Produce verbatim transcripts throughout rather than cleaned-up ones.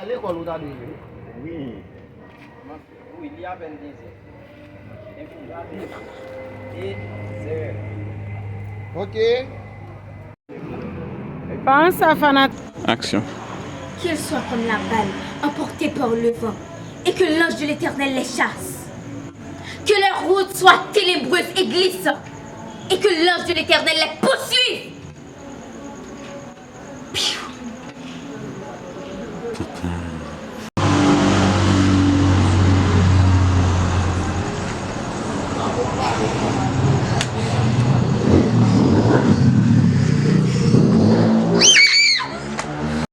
Lekòl ou ta dwe jwe. Wi. Wi, li apèn dezè. Dezè. Ok. Panse a fanat. Action. Qu'ils soient comme la balle emportée par le vent, et que l'ange de l'Éternel les chasse. Que leur route soit ténébreuse et glissante, et que l'ange de l'Éternel les poursuive.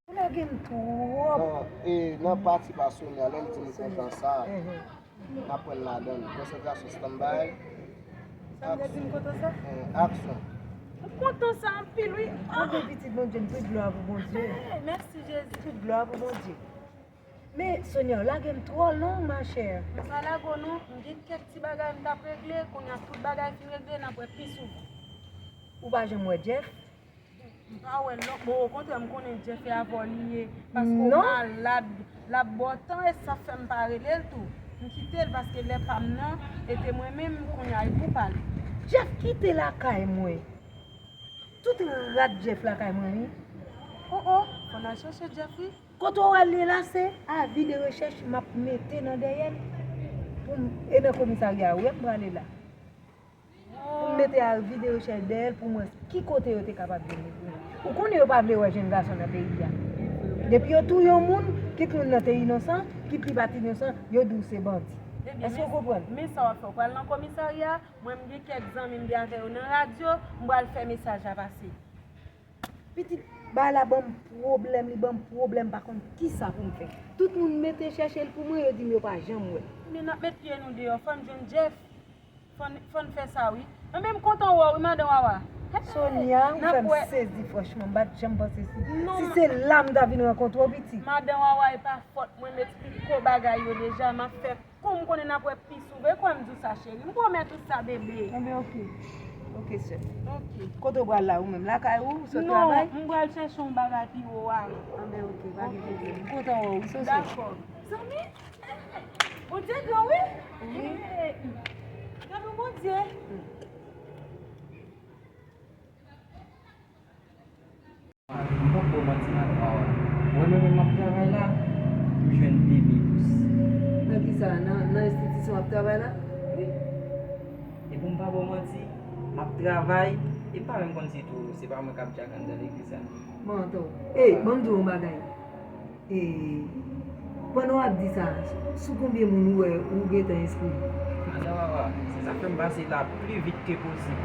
Ou lage m twòp. Nan, e, nan pati pa Sonia, lè l di m kontan sa, n ap pran l ladan l. Konsantrasyon, standby. Sa m te di m kontan sa? Aksyon. M kontan sa anpil, wi. Bondye pitit Bondye, m tout glwa pou Bondye. Mèsi, Jezi. Tout glwa pou Bondye. Men, Sonia, ou lage m twò long, machè. M pa lage w non, m gen kèk ti bagay m t ap regle, kounye a tout bagay fin regle, n ap wè pi souvan. Ou pa janm wè Jeff? M pa wè l non. Bon, okontrè, m konnen Jeff e avè w li ye. Paske w malad, l ap ba w tan e sa fè m pa rele l tou. M kite l paske lè pa m nan, e te mwen menm, kounye a e pou pale. Jeff kite lakay mwen. Tout rat Jeff lakay mwen, wi. O, o, fò n al chèche Jeff, wi. Kote w ale la, se avi de rechèch m ap mete nan dèyè l. Pou m, e nan komisarya a, wi, m prale la. Pou m mete avi de rechèch dèyè l pou m wè ki kote yo te kapab jwenn li. Ou konnen yo pa vle wè jenn gason nan peyi a. Depi yo touye yon moun, kit moun nan te inosan, kit li pa t inosan, yo di w se bandi. Èske w konprann? Men sa w ap fè, w pral nan komisarya, mwen m gen kèk zanmi m gen avè yo nan radyo, m pral fè mesaj la pase. Pitit, bagay la ban m pwoblèm, li ban m pwoblèm, m pa konn kisa pou m fè. Tout moun mete chèche l pou mwen, yo di m yo pa janm wè l. Men n ap met pye nou deyò, fò n jwenn Jeff. Fò n, fò n fè sa wi. Mwen menm kontan wè w wi, madan Wawa. Sonia, ou fè m sezi franchman, m pa t janm panse si, si se la m ta vin rankontre w, pitit. Madan Wawa, e pa fòt mwen, m eksplike w bagay yo deja, m ap fè kou m konnen n ap wè pi souvan, e kwè m di w sa cheri, m pwomèt ou sa bebe. Enben oke. Oke sè. Oke. Kote w pral la ou menm, lakay ou, ou sot travay? Non, m pral chèche yon bagay pi wo a. Enben oke, pa gen pwoblèm. M kontan wè w wi, Soso. Dakò. Zanmi, Bondye gran wi. Wi. Gade yon Bondye. M p ap ba w manti madan Wawa. Mwen menm m ap travay la, m jwenn de mil gous. Nan kisa? Nan, nan enstitisyon w ap travay la? Wi. E pou m pa ba w manti, m ap travay, e m pa menm konn si tou se pa mwen k ap djak anndan legliz la. Mantò. Ey, ban m di w yon bagay. E, pandan w ap di sa, sou konbyen moun ou wè ou gentan enskri? Madan Wawa, se sa k fè m pase la pli vit ke posib.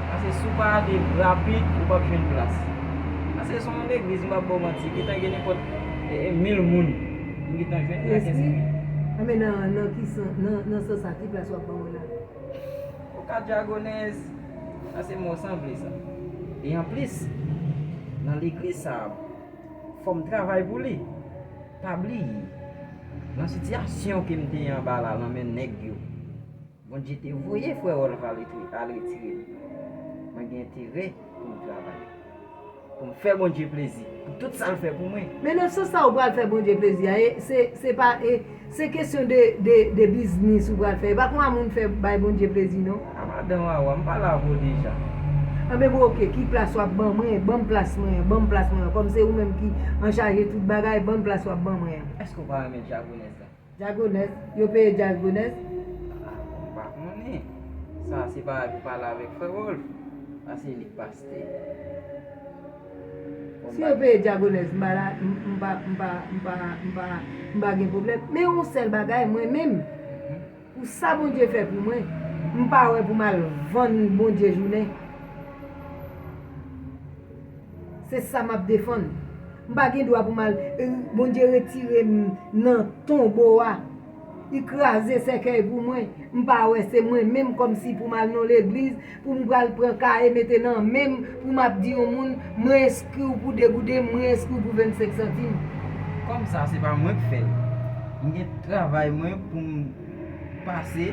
Paske si w pa ale rapid, ou p ap jwenn plas. Paske se yon legliz, m p ap ba w manti, gentan gen nenpòt, e, e, mil moun m gentan jwenn k ap enskri. Enskri? Enben nan, nan ki sans, nan, nan sans sa, ki plas w ap ban mwen la? Oka Dyagonèz, sa se mò sanble sa. E anplis, nan legliz sa a, fò m travay pou li. Pa bliye, nan sitiyasyon ke m te ye anba la, nan men nèg yo, Bondye te voye frè Rolf al retire, al retire m. Mwen gen enterè pou m travay, pou m fè Bondye plezi, pou tout sa l fè pou mwen. Men nan sans sa ou pral fè Bondye plezi a, e, se, se pa, e, se kesyon de, de, de biznis ou pral fè. E pa konsa moun fè bay Bondye plezi non. A madan Wawa, m pale avè w deja. Anben bon, oke, ki plas w ap ban mwen? Ban m plas mwen an, ban m plas mwen an. Kòm se ou menm ki anchaje tout bagay, ban m plas w ap ban mwen an. Èske w pa renmen Dyagonèz la? Dyagonèz? Yo peye Dyagonèz? A, m pa konnen. Sa se bagay pou pale avèk frè Rolf. Paske li k pastè. Si yo peye Dyagonèz, m pa la, m, m pa, m pa, m pa, m pa, m pa gen pwoblèm. Men yon sèl bagay, mwen menm, pou sa Bondye fè pou mwen, m pa wè pou m al vann Bondye jounen. Se sa m ap defann. M pa gen dwa pou m al, e, Bondye retire m nan tonbo a. Li kraze sèkèy pou mwen. M pa wè se mwen menm kòmsi pou m al nan legliz, pou m pral pran kaye mete nan men m, pou m ap di yon moun, mwen enskri w pou de gouden, mwen enskri w pou vennsenk santim. Kòm sa, se pa mwen k fè l. M gen travay mwen pou m pase,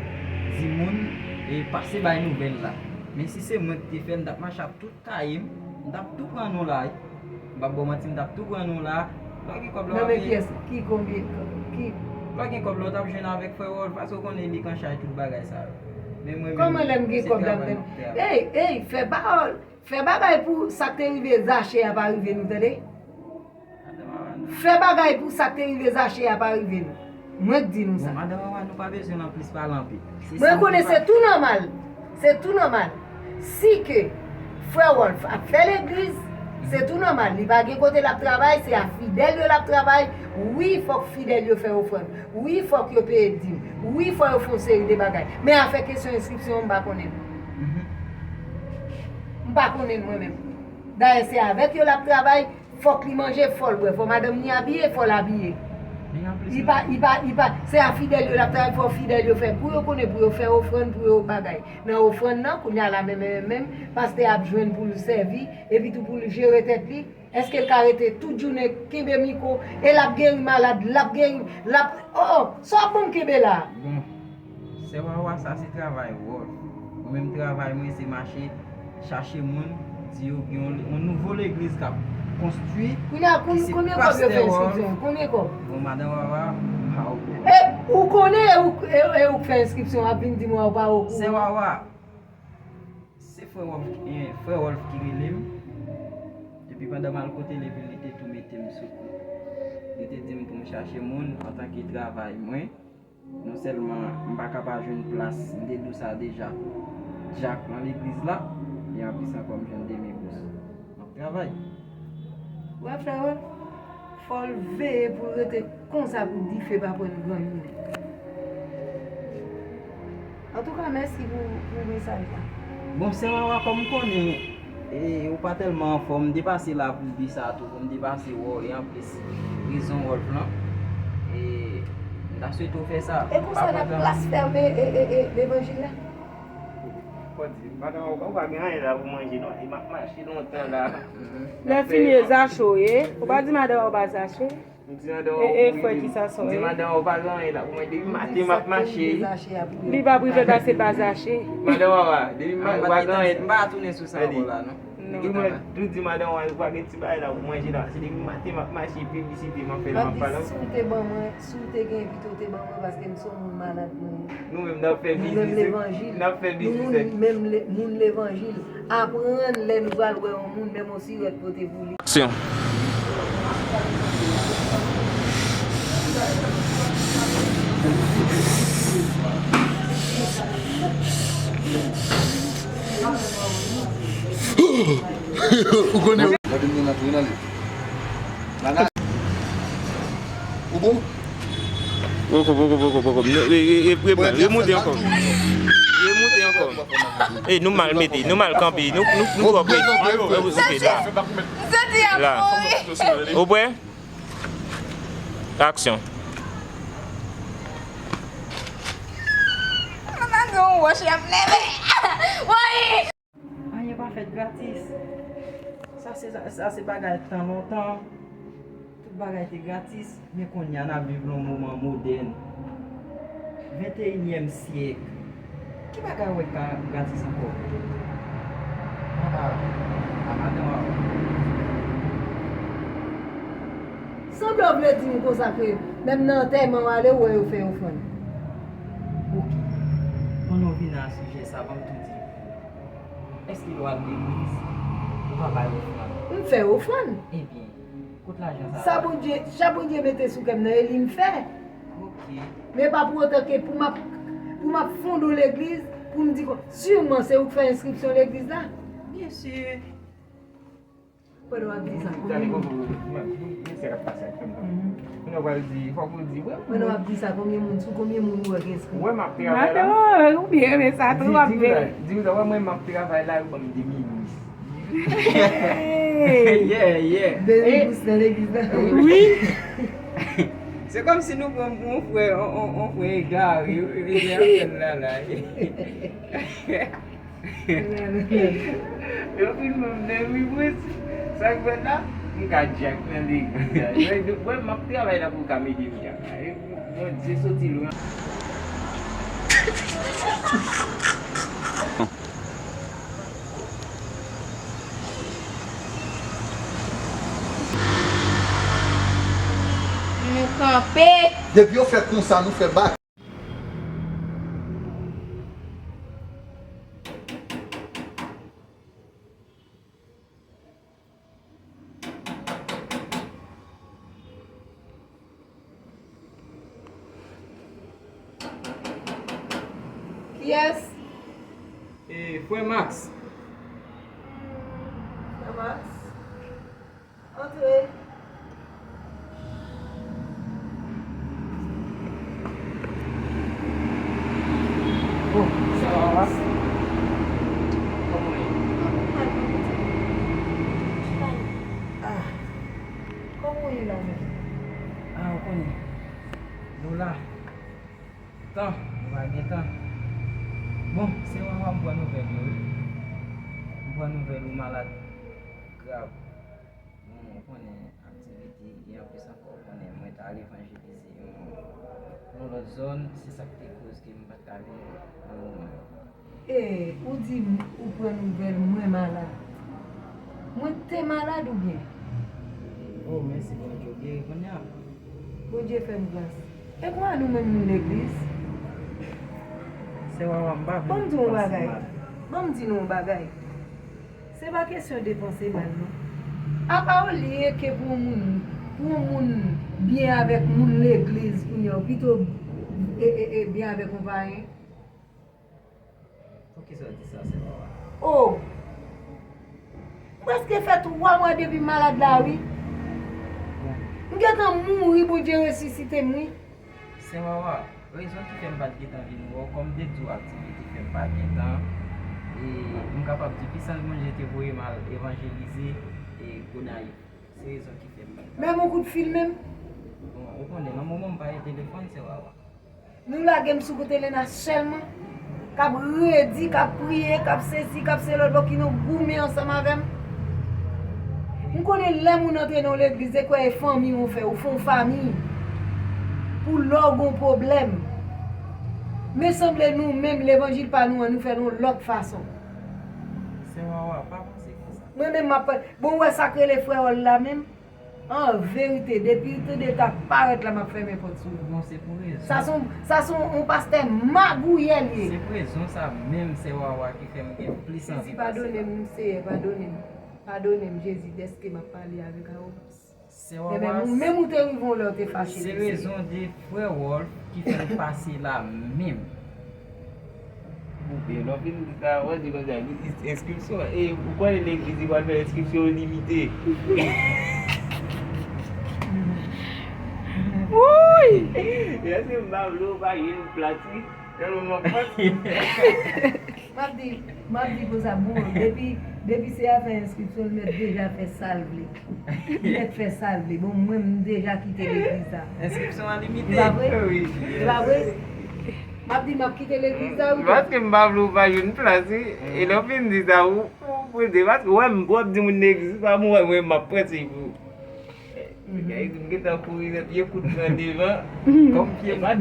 di moun, e pase bay nouvèl la. Men si se mwen ki te fè l, m t ap mache ap tout kaye m, m t ap tou pran non la wi. M p ap ba w manti, m t ap tou pran non la. Lè w gen kòb la w ap peye. Nan men kiyès? Ki konbyen? Ki? Lè w gen kòb la w t ap jwenn avèk frè Wòl, paske w konnen li k an chaj tout bagay sa yo. Men mwen menm, kòman lè m gen kòb la m menm? Ey, ey, fè pawòl. Fè bagay pou sa k te rive Zache a pa rive nou, tande? Fè bagay pou sa k te rive Zache a pa rive nou. Mwen k di nou sa. Bon, madan Wawa, nou pa bezwen nan plis pale anpil. Mwen konnen se tou nòmal. Se tou nòmal. Si ke frè Wolf ap fè legliz, se tou nòmal. Li pa gen kote l ap travay, se a fidèl yo l ap travay. Wi, fòk fidèl yo fè ofrann. Wi, fòk yo peye dim. Wi, fò yo fè yon seri de bagay. Men afè kesyon enskripsyon an, m pa konnen. M pa konnen mwen menm. Dayè, se avèk yo l ap travay. Fòk li manje, fò l bwè, fò madanm ni abiye, fò l abiye. Li pa, li pa, li pa, se a fidèl yo l ap travay, fò fidèl yo fè. Pou yo konnen, pou yo fè ofrann, pou yo bagay. Nan ofrann nan, kounye a la menm, menm, menm, pastè ap jwenn pou l sèvi, epi tou pou l jere tèt li. Èske l ka rete tout jounen kenbe mikwo, e l ap geri malad, l ap geri, l ap, oh, oh, sa w ap ban m kenbe la? Bon, sè Wawa, sa se travay Wolf. Mwen menm, travay mwen, se mache chache moun, di yo gen yon, yon nouvo legliz k ap konstwi. Kounye a, konbyen kòb yo fè enskripsyon? Konbyen kòb? Bon, madan Wawa, m pa okouran. E, ou konnen, e ou, e, e ou k fè enskripsyon, w ap vin di m ou pa okouran. Sè Wawa, se frè Wolf, e, frè Wolf ki rele m. Epi pandan m al kote l, epi li te tou mete m sou kou. Li te di m pou m chache moun antanke travay mwen. Non sèlman m pa ka pa jwenn plas, m te di w sa deja, dyak nan legliz la, e anplis ankò m jwenn demi bous. M ap travay. Wè frè Wolf, fò l veye pou l rete konsa pou dife pa pran l granmounen. Antouka, mèsi pou, pou mesaj la. Bon, sè Wawa, kòm m konnen, e, ou pa tèlman anfòm, m te pase la pou di sa tou, pou m te pase wè w, e anplis, rezon Wolf lan, e, m ta swete w fè sa. E konsa n ap blasfème, e, e, e, levanjil la? Fò di, madan, ou pa gen anyen la pou manje, non? E m ap mache lontan la. Lè fini, e Zache w ye. Ou pa di madan w pa Zache? M di madan w, e, e, frè, kisa sa w ye? M di madan w pa gen anyen la pou mwen. Depi maten m ap mache. Li pa prive pase pa Zache. Madan Wawa, depi m pa gen anyen. M pa tounen sou sa ankò la, non. Non. Tou di madan Wawa, ou pa gen ti bagay la pou manje la. Se depi maten m ap mache, piblisite m ap fè la, m ap pale. Si w te ban mwen, si w te gen envite, w te ban mwen, paske m se yon moun malad mwen ye. Nou menm n ap fè biznis. Nou menm levanjil. N ap fè biznis. Nou moun menm le, moun levanjil. Aprann lè nou pral wè yon moun, menm yon sirèt pote pou li. Aksyon. Ou konnen. Gade m nan natirèl ale. Ou bon? Poko, poko, poko, poko. Remoute ankò. Remoute ankò. E nou mal mete, nou mal kanpe, nou, nou, nou twò pre. Ok, la. La. Ou prè? Aksyon. Mwen pa gen yon wòch y ap leve. Woy! Anyen pa fèt gratis. Sa se, sa se bagay tan lontan. Tout bagay te gratis, men kounye a n ap viv nan yon moman modèn. Venteyinyèm syèk. Ki bagay ou wè k ka gratis ankò? Papa, a madan w a. Sanble w vle di m konsa ke menm nan antèman w ale, ou wè yo fè ofrann. Ok. Pandan w vin a sijè sa, ban m tou di. Èske lè w al legliz, ou pa bay ofrann? M fè ofrann. Ebyen, kot lajan sa? Sa Bondye, sa Bondye mete sou kè m nan, e li m fè. Ok. Men pa pou otan ke pou m ap, pou m ap fonde yon legliz, pou m di kon, siman se ou k fè enskripsyon legliz la? Byen si. Pandan w ap di sa, konbyen moun? Mesye k ap pase ak fanm nan. Pandan w ap di, fòk ou di, wè. Pandan w ap di sa, konbyen moun, sou konbyen moun ou wè k enskri? Wè m ap travay la. Madan, ou byen renmen sa twòp, byen. Di m sa, wè mwen m ap travay la, yo ban m demi bous. Yeah, yeah. Demi bous nan legliz la. Wi. Se kòmsi nou pran m pou yon frè, yon, yon, yon frè egare, wi, wi, wi, la, la. Yo fin ban m demi bous. Sa k fèt la? M ka djak nan legliz la. Wè, wè, m ap travay la pou ka mete m djak la. E, Bondye soti lwen. Kanpe! Depi yo fè konsa, nou fè bak. Kiyès? E, frè Max. Frè Max? Antre. Oh, sa va, Max? Kòman w ye? Ah. Kòman w ye la menm? Ah, ou konnen. Nou la. Tan, nou pa gen tan. Bon, se Wawa, m pran nouvèl yo, wi. M pran nouvèl ou malad grav. Bon, ou konnen aktivite, e anplis ankò, ou konnen mwen t al evanjelize yon, yon lòt zòn, se sa k te koz ke m pa t ka vini nan moman yo. E, ou di m ou pran nouvèl mwen malad. Mwen te malad oubyen? Oh, mèsi Bondye, ou geri kounye a. Bondye fè m gras. E kòman nou menm moun legliz? Sè Wawa, m pa vle panse mal. Ban m di w yon bagay. Ban m di nou yon bagay. Se pa kesyon de panse mal, non. Apa olye ke pou yon moun, pou yon moun byen avèk moun legliz kounye a, ou pito e, e, e, byen avèk yon payen? Poukisa w di sa, sè Wawa? Oh! M prèske fè twa mwa depi m malad la, wi. M gentan mouri, Bondye resisite m, wi. Sè Wawa, rezon ki fè m pa t gentan vin wè w, kòm m te di w aktivite fè m pa gen tan, e m kapab di pisans Bondye te voye m al evanjelize e Gonayiv. Se rezon ki fè m pa t ka. Menm yon kout fil menm? Bon, ou konnen, nan moman m pa gen telefòn, sè Wawa. Nou lage m sou kote Lena sèlman, k ap redi, k ap priye, k ap sesi, k ap selòt, bon, ki nou goumen ansanm avè m. M konnen lè moun antre nan yon legliz, se kwè e fanmi w fè, ou fè yon fanmi. Pou lè w gon pwoblèm. Men sanble nou menm, levanjil pa nou an, nou fè l yon lòt fason. Sè Wawa, pa panse konsa. Mwen menm, m ap, bon, ou wè sa k rele frè Wòl la menm? An verite, depi l tande t ap parèt la, m ap fèmen pòt sou li. Bon, se pou rezon. Sa se yon, sa se yon, yon pastè magouyè l ye. Se pou rezon sa menm, sè Wawa, ki fè m gen plis anvi pase la. Jezi, padone m, Seyè, padone m. Padone m, Jezi, dèske m ap pale avèk arogans. Sè Wawa, menm ou, menm ou te rive yon lè w te fache, se rezon de frè Wòl ki fè m pase la menm. Oubyen, lè w fin di sa, w ap di konsa, enskripsyon, e, ou konnen legliz li pral fè enskripsyon limite. Wouy! E èske m pa vle w pa jwenn plas, wi? Tèlman m ap pase. M ap di, m ap di konsa, bon, depi, depi se afè enskripsyon, l mèt deja fè sa l vle. Li mèt fè sa l vle. Bon, mwen, m deja kite legliz la. Enskripsyon an limite. E pa vre? Wi. E pa vre? M ap di, m ap kite legliz la, wi. Paske m pa vle w pa jwenn plas, wi. E lè w fin di sa, ou, ou poze. Paske, wè, m, w ap di moun legliz, pa mwen, mwen, m ap prese pou. Gade, m gentan kouri nan pye kout pran devan. Kòm pye kout?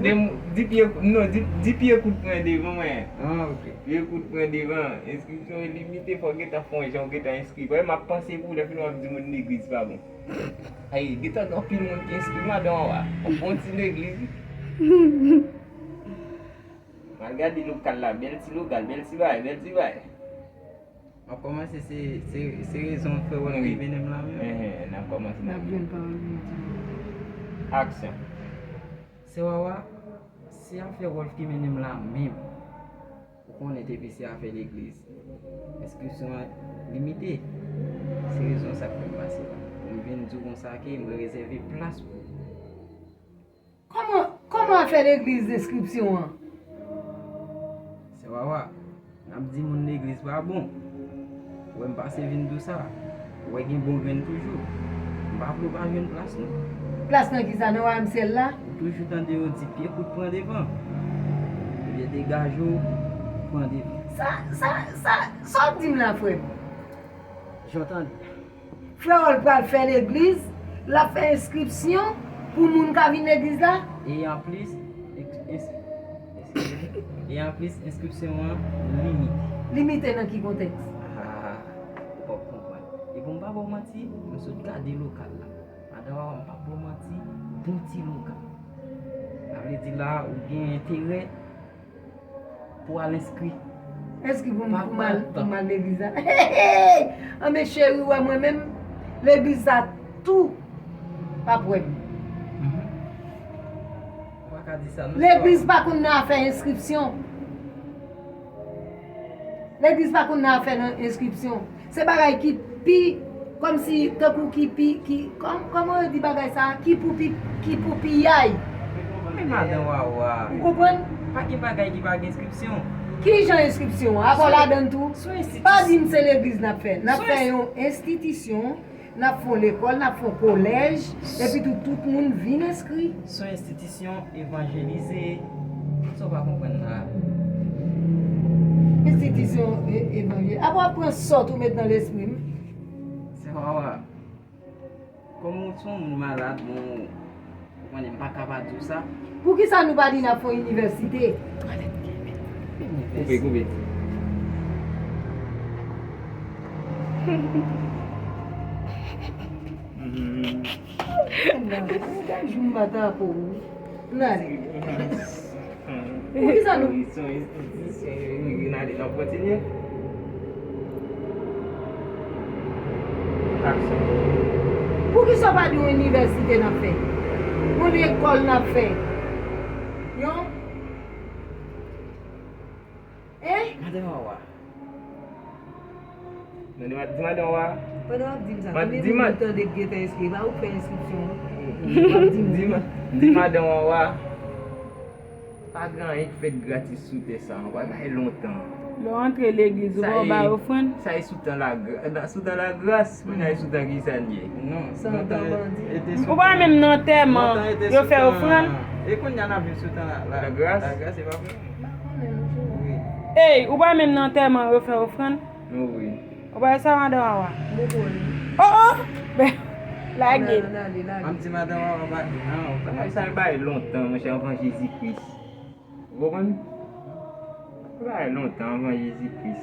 Di pye, non, di, di pye kout pran devan, mwen. Ah, ok. Pye kout pran devan. Enskripsyon ilimite, fò w gentan fè yon jan, w gentan enskri. Wè, m ap panse pou lè fini w ap di moun legliz pa bon. Ay, gentan gen anpil moun ki enskri madan w a. Yon bon ti legliz. M al gade lokal la, bèl ti lokal, bèl ti bagay, bèl ti bagay. M ap kòmanse, se, se, se rezon frè Wòl ki mennen m la menm. Enhen, n ap kòmanse la. N ap jwenn pawòl Bondye. Aksyon. Sè Wawa, se afè Wòl ki mennen m la menm. Ou konnen depi se afè legliz, enskripsyon an limite. Se rezon sa k fè m pase la. M vin di w konsa ke m rezève plas pou ou. Kòman, kòman afè legliz enskripsyon an? Sè Wawa, n ap di moun legliz pa bon. Ou wè m pase vin di w sa. Ou wè gen bon grenn toujou. M pa vle w pa jwenn plas non. Plas nan kisa? Nan wayòm syèl la? Ou toujou tande yo di pye kout pran devan. Ebyen degaje w, pran devan. Sa, sa, sa, sa w ap di m la, frè m? Jan w tande. Frè Wòl pral fè legliz, l ap fè enskripsyon pou moun ka vin legliz la. E anplis, ens-, ens-, eskize m. E anplis, enskripsyon an limite. Limite nan ki kontèks? Ah, ou p ap konprann. Epi m pa ba w manti, m sot gade lokal la. Madan Wawa, m p ap ba w manti, Bon ti longan. Sa vle di la, ou gen enterè pou al enskri. Enskri pou m, pou m al, pou m al legliz la. Hey, hey, hey! Anben cheri, ou wè mwen menm, legliz la tou p ap wè m. Mhm. Ou pa ka di sa, non. Legliz pa konn nan afè enskripsyon. Legliz pa konn nan afè nan enskripsyon. Se bagay ki pi, kòmsi, tankou ki pi, ki, kòm, kòman yo di bagay sa a? Ki pou pi, ki pou piyay. Men madan Wawa. Ou konprann? Pa gen bagay ki pa gen enskripsyon. Ki jan enskripsyon? Apa w ladann tou? Pa di m se legliz n ap fè. N ap fè yon enstitisyon. N ap fè yon lekòl, n ap fè yon kolèj, epi tou tout moun vin enskri. Se yon enstitisyon evanjelize. Sa w pa konprann la? Enstitisyon e-, evanjelize. Apa w ap pran sòt ou met nan lespri m? Sè Wawa, kòm ou se yon moun malad, bon, ou konnen m pa ka pa di w sa. Poukisa nou pa di n ap fè yon inivèsite? Koupe, koupe. Gade jou m pa ta pou ou. N ale. Poukisa nou? Poukisa w pa di yon inivèsite n ap fè? Yon lekòl n ap fè? Yon Hein? Madan Wawa. Men di ma-, di madan Wawa. Pandan w ap di m sa, konbyen moun ou tande k gentan enskri? E pa ou k fè enskripsyon an? W ap di m wi. Di ma-, di madan Wawa. Pa gen anyen k fèt gratis sou tè sa ankò. E bay lontan. Lè w antre legliz, ou pa w bay ofrann? Sa e sou tan lagra-, sou tan lagras, kounye a e sou tan ki sa l ye? Non, san tan bandi. Ou pa menm nan antèman, yo fè ofrann? E kounye a n ap viv sou tan la, la, lagras? Lagras, e pa vre? Ey, ou pa menm nan antèman yo fè ofrann? Wi. Ou pa wè sa madan Wawa? Oh, oh! Lage. M ap di madan Wawa pa di nan. Bagay sa yo bay lontan, monchè, anvan Jezi Kris. Ou konprann? Yo bay lontan anvan Jezi Kris.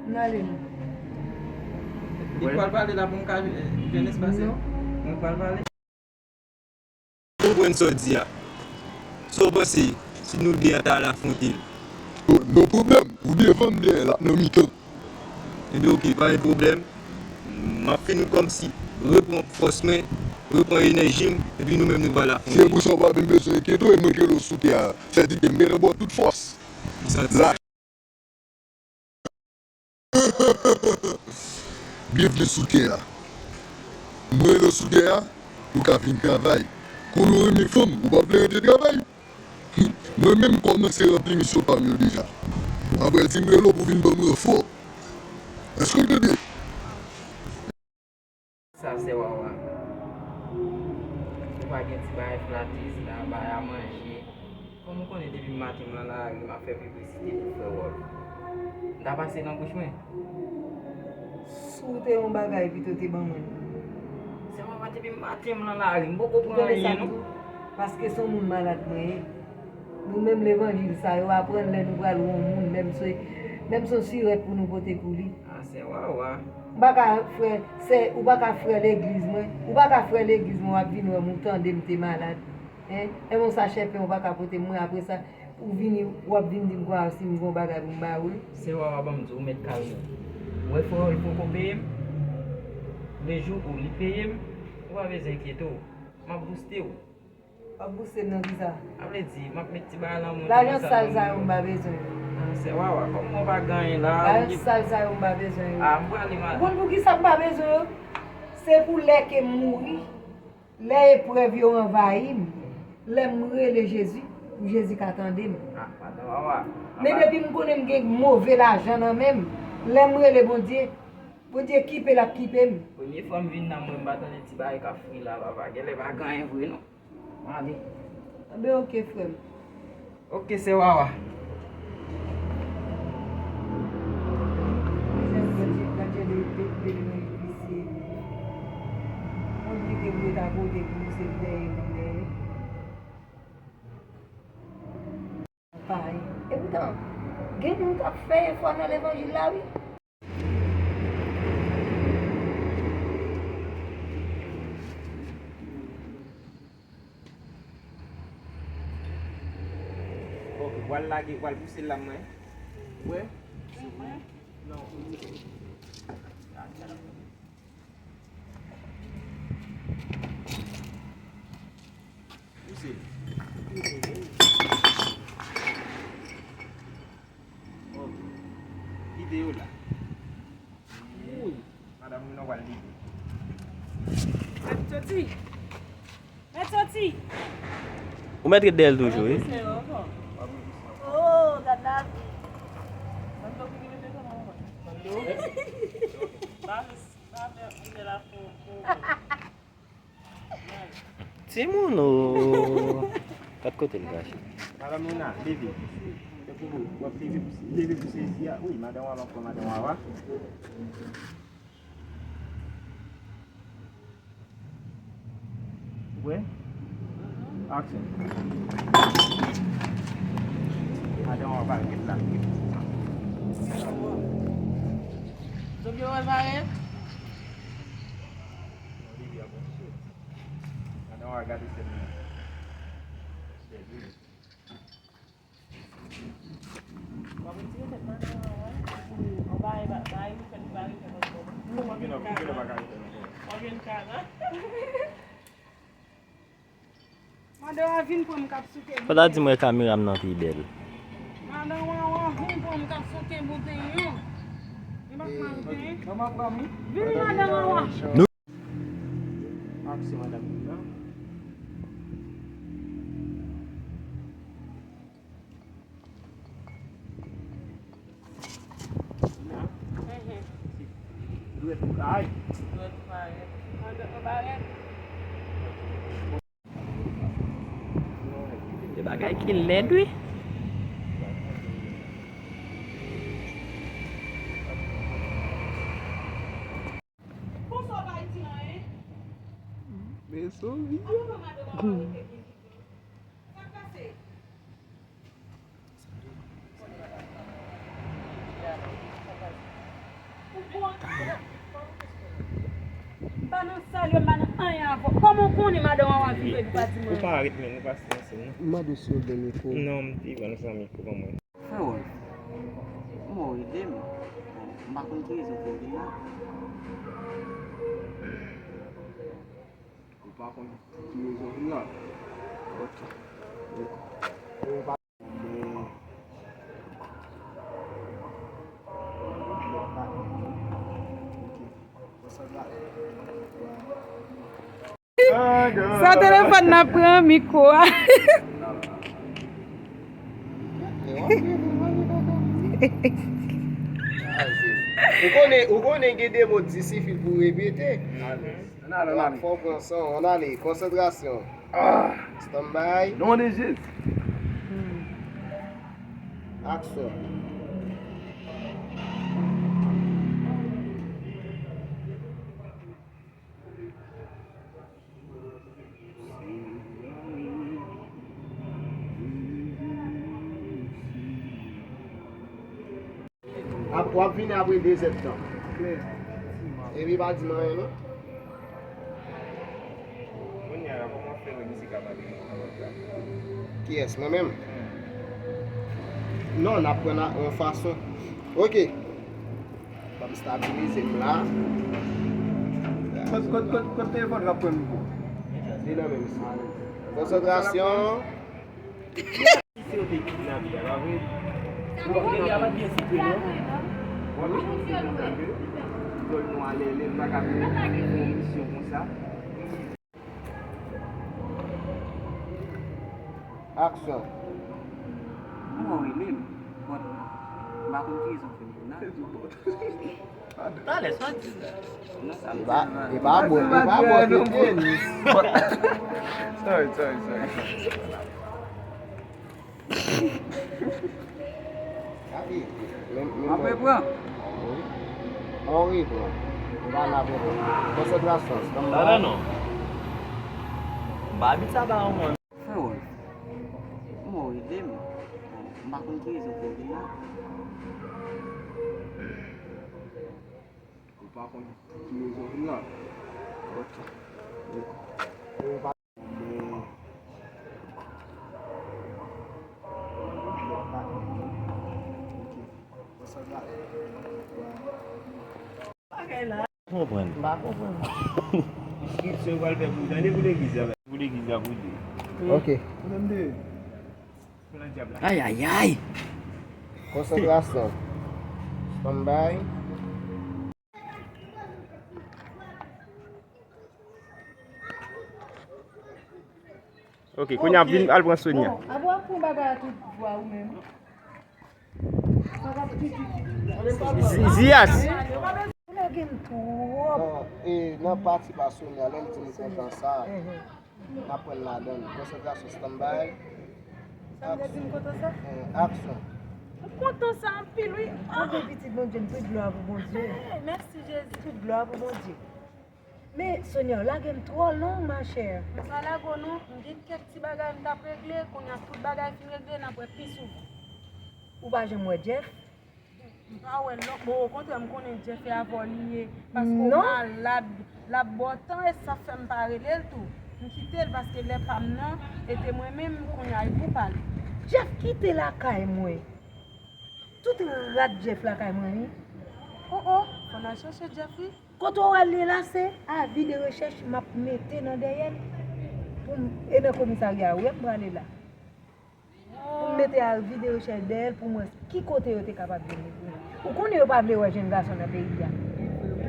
N ale non. Li pral pale la pou m ka jwenn espas. Non. Mwen pral pale. Konprann sa w di a. Sa w panse si nou de a ta al afwonte l? Oh, no pwoblèm. Ou devan m, dèyè l ap nan mitan. Ebyen, oke, pa gen pwoblèm. M ap fini kòmsi repran fòs mwen, repran enèji m, epi nou menm nou pral afwonte. Se pou sa w pa vin bezwen enkyete w, e mwen k rele w sou tè a. Sa di ke m gentan ba w tout fòs. Sa di. Byenvni sou tè a. Mwen rele w sou tè a pou w ka vin travay. Konnen w renmen fanm, ou pa vle rete travay. Mwen menm m kòmanse ranpli misyon pa m yo deja. Apre di m rele w pou w vin ban m ranfò. Èske w tande? Sa sè Wawa. Ou pa gen ti bagay flatris la, bay a manje. Kòm ou konnen depi maten m nan lari, m ap fè piblisite pou frè Wòl. M ta pase nan bouch mwen. Si w te yon bagay pito te ban mwen. Sè Wawa, depi maten m nan lari, m poko pran anyen non. Paske se yon moun malad mwen ye. Nou menm levanjil sa yo aprann lè nou pral wè yon moun, menm se, menm se yon sirèt pou nou pote pou li. A sè Wawa. M pa ka frè, sè, ou pa ka frè legliz mwen. Ou pa ka frè legliz mwen, w ap vin wè m, ou tande m te malad. Hein? Menm yon sachè pen ou pa ka pote m, mwen apre sa, ou vini, w ap vin di m kwa si m gen yon bagay pou m ba ou. Sè Wawa, ban m di w, ou mèt kalme w. Ou wè frè w, li poko peye m. Lejou ou li peye m, ou pa bezwen enkyete w. M ap bouste w. W ap bouste m nan kisa? A vle di, m ap met ti bagay nan men w. Lajan sal sa yo m pa bezwen yo. A sè Wawa, kòm mwen pa gen anyen la. Lajan sal sa yo m pa bezwen yo. A, m prale mal. Ou konn poukisa m pa bezwen yo? Se pou lè ke m mouri, lè eprèv yo anvayi m, lè m rele Jezi, pou Jezi ka tande m. A, madan Wawa. Men depi m konnen m gen move lajan nan men m, lè m rele Bondye, Bondye kipe l ap kipe m. Premye fwa m vin la, mwen m pa tande ti bagay k ap fri la, papa. Genlè pa gen anyen vre non. Mwen ale. Anben, oke, frè m. Oke, sè Wawa. Gad jan de, de, de, de, de visye. Mwen kite m ret akote pou se dèyè m dèyè. Pay. Epoutan, gen moun k ap fè efò nan levanjil la, wi. W al lage, w al pouse lam mwen. Ou wè? Non. Pouse. Ok. Kite yo la. Wi. Madanm Rina w al leve. Mèt soti. Mèt soti. Ou mèt ret dèyè l toujou, wi. Oh, gad lavi. Timoun o. Gad kote l kache. Madanm Rina, leve. Se pou ou. W ap leve, leve pou sezi a. Wi, madan Wawa ankò, madan Wawa. Ou prè? Aksyon. Madan Wawa parèt la. Zòt yo wè l parèt? Madan Wawa gade sèn nan. Bèl wi. W ap retire tèt madan Wawa pou anba e ba, ba e ou fè li pa retèt ankò. W ap vin kana. W ap vin kana. Madan Wawa vin pran m k ap souke bouten. Fò ta di mwen kamera m nan pi bèl. Madan Wawa vin pran m k ap souke bouten yo. Li pa k mal gen. Vin madan Wawa. Aksyon, madanm Rina. Dwèt ou parèt. Dwèt ou parèt. Dwèt ou parèt. E bagay ki lèd, wi. Konsa w pa di anyen. Men sou vi. Avan madanm an rete gen kite. Sa k pase? M pa nan sal yo, m pa nan anyen avè w. Kòman w konnen madanm an w ap viv epi w pa di mwen? Ou pa ret menm, ou pa siyanse non. M mande si w gen mikwo. Non, m te pran zanmi pou mwen. Frè Wolf, m wè w ede m. Bon, m pa konn ki rezon fè w vin la. Ou pa konn ki rezon vin la? Ok. Sa telefòn nan pran mikwo a. Ou konnen, ou konnen gen de mo difisil pou repete. Ann ale, ann ale, ann ale. Fò w pran san w, ann ale, konsantrasyon. Ah! Stand by. Non de Jezi. Aksyon. Ap, w ap vini apre de zèdtan. Epi pa di m anyen non. Kounye a la, kòman w fè wè misye ka pale nan lòt la? Kiyès, mwen menm? Non, n ap pran yon fason. Ok. Ban m stabilize m la. Kot, kot, kot, kot telefòn k ap pran mikwo? Li nan men misye. Konsantrasyon. Si yo te kidnape a, pa vre? Bon, nèg la pa t byen sikre non. Bon, nou, zòt nou ale, lè m pa ka fè yon misyon konsa. Aksyon. Bon, wi, men, bon, m pa konn ki rezon fè m vin la. Talè, sa w di la? E pa, e pa bon, e pa bon, Denis. Sorry, sorry, sorry. Apre pran. Anri pran. Ou pa la pou pran. Konsantrasyon, stand by. Talè non. M pa abitye a ba yon mwen. Frè Wolf, m wè w ede m. M pa konn ki rezon fè w vin la. Ou pa konn ki rezon vin la? Ok. Ou pa... Men, ou pa Pa konprann. Enstriksyon yo pral fè pou tande pou legliz la, pou legliz la pou di. Ok. Ou menm de. Ayayay! Konsantrasyon. Stand by. Ok, kounye a vin al pran Sonia. Bon, abo ap pran bagay a tout vwa ou menm. Ziyas. Ou lage m twòp. Bon, e nan pati pa Sonia, lè l di m kontan sa. N ap pran l ladan l. Konsantrasyon, stand by. Sa vle di m kontan sa? Eh, aksyon. M kontan sa anpil, wi. Anpil pitit Bondye, m tout glwa pou Bondye. Mèsi, Jezi. Tout glwa pou Bondye. Men, Sonia, w lage m twò long, ma chère. M pa lage w non, m gen kèk ti bagay m t ap regle, kounye a tout bagay fin regle, n ap wè pi souvan. Ou pa janm wè Jeff? M pa wè l non. Bon, okontrè, m konnen Jeff e avè w li ye. Paske w malad, l ap ba w tan e sa fè m pa rele l tou. M kite l paske lè pa m nan, e te mwen menm, kounye a e pou pa l. Jeff kite lakay mwen. Tout rat Jeff lakay mwen, wi. O, o, fò n al chèche Jeff, wi. Kote w wè l ye la, se avi de rechèch m ap mete nan dèyè l pou m, e nan komisarya a, wi, m prale la. Pou m mete avi de rechèch dèyè l pou m wè ki kote yo te kapab jwenn li. Ou konnen yo pa vle wè jèn gason nan peyi a.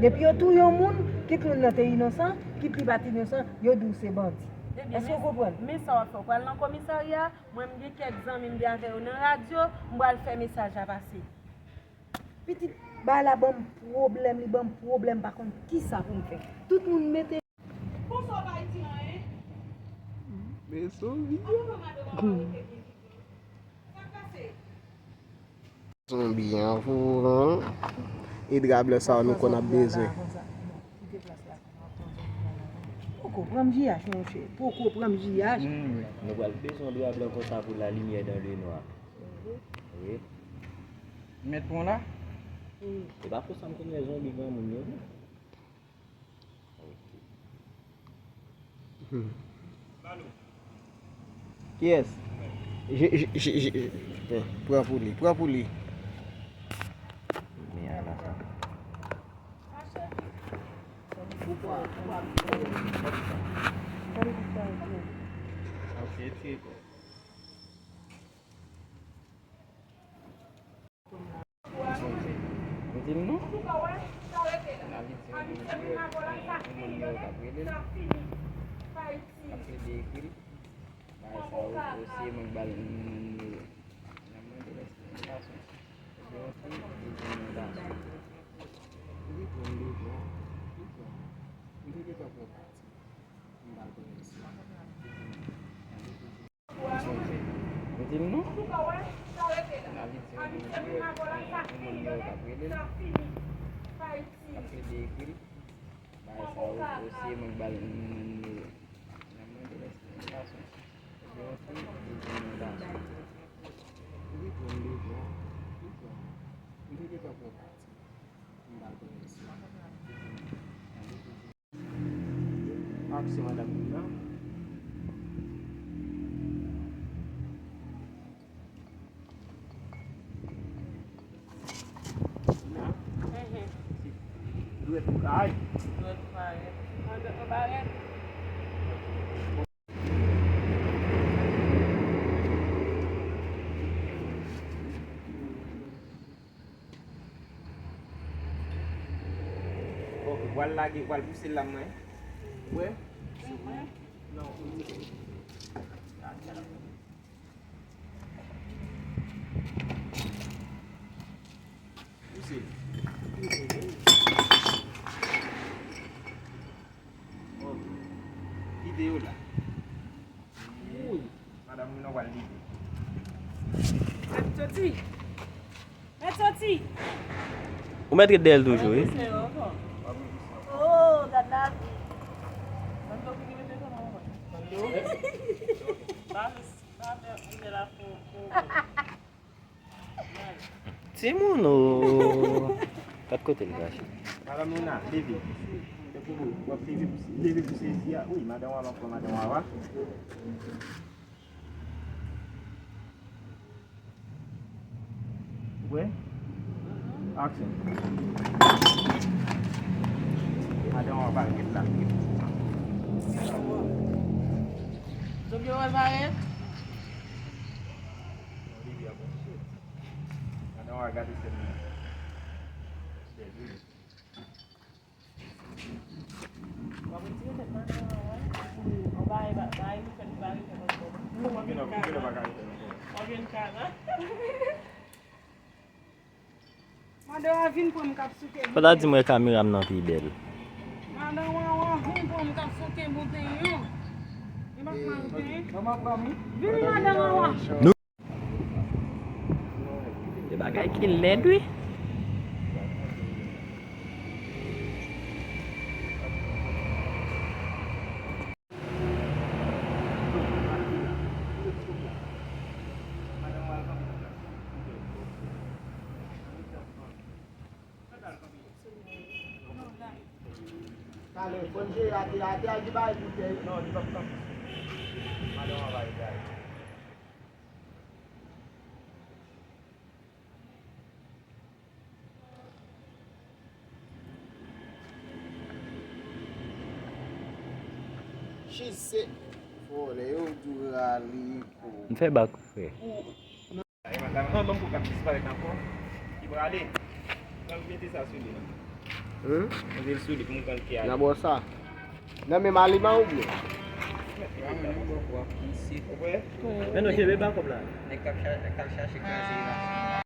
Depi yo touye yon moun, kit moun nan te inosan, kit li pa t inosan, yo di w se bandi. Èske w konprann? Men sa w ap fè, w pral nan komisarya, mwen m gen kèk zanmi m gen avè yo nan radyo, m pral fè mesaj la pase. Pitit, bagay la ban m pwoblèm, li ban m pwoblèm, m pa konn kisa pou m fè. Tout moun mete. Bonswa, w pa di anyen. Men zonbi. Avan madanm an pa rete byen. Sa k pase? Zonbi an pou e dra blan sa nou konn ap bezwen. Poko pran m J H, monchè. Poko pran m J H. Hmm, nou pral bezwen dra blan konsa pou la limyè dan le nwa. Wi. Mèt pran la? E pa pou sa m konn wè zonbi granmoun yo, non. Kiyès? Je, je, je, je, je, pran pou li, pran pou li. Men ala sa. Ok, trè byen. Ou di l non? N a vin di yon moun yo k ap rele l, ap plede ekri l. Bagay sa yo, yo se mwen k ba l nimewo. N a mande l èske yon gason. Ebyen yon fi, li di yon gason. Li di m li bon, li bon. M te gentan pran pati. M ba l konesans. Li di m, tande pou di. Ou di l non? N a vin di yon moun yo, yon moun yo k ap rele l, ap plede ekri l. Bagay sa yo, yo se mwen k ba l nimewo. N a mande l èske yon gason. Ebyen yon fi, li di m yon gason. Li bon, li bon, li bon. M te gentan pran pati. M ba l konesans. Aksyon, madanm Lina. Lina. Dwèt ou parèt. Dwèt ou parèt. Mwen dwèt mwen parèt. Ok, pral lage, pral pouse l la mwen. Wè? Non. Pouse l. Ok. Kite yo la. Wi. Madanm Lina pral leve. Mèt soti. Mèt soti. Ou mèt ret dèyè l toujou, wi. Oh, gad la. Timoun o. Gad kote l kache. Madanm Lina, leve. Leve pou, w ap leve pou, leve pou sezi a. Wi, madanm Wawa, ankò madanm Wawa. Ou prè? Aksyon. Madanm Parèt la. Zòbyo wè parèt? Olivia, bon shit. Gade w gade sèl mwen. Sèl wi. W ap retire tèt madanm an, wi. An bagay, bagay nou fè, nou pa retèt ankò. Ou vin, ou vin, ou pa ka retèt ankò. W ap vin kara. Madan an vin pran m k ap souke bouten. Fò ta di m wè kamera m nan pi bèl. Madan an vin pran m k ap souke bouten yo. Li pa pran bouten. Vin madan an. Vin madan an. Nou. Se bagay ki lèd wi. Talè, fò n jere atè, atè a ki bay boutèy. Non, li p ap kanpe. Madan an bay gaz. Chise. Vòlè yo dou rale kou. M fè bak frè. Ou. An, ban m kou k ap disparèt ankò. Li prale. Ban m mete sa sou li la. Hmm? Mete l sou li pou m konn ki ale. Nan bò sa. Nan menm aliman oubyen? Ou wè? Men nou kenbe bak kòb la. Nèg k ap cha-, nèg k ap chache kraze la.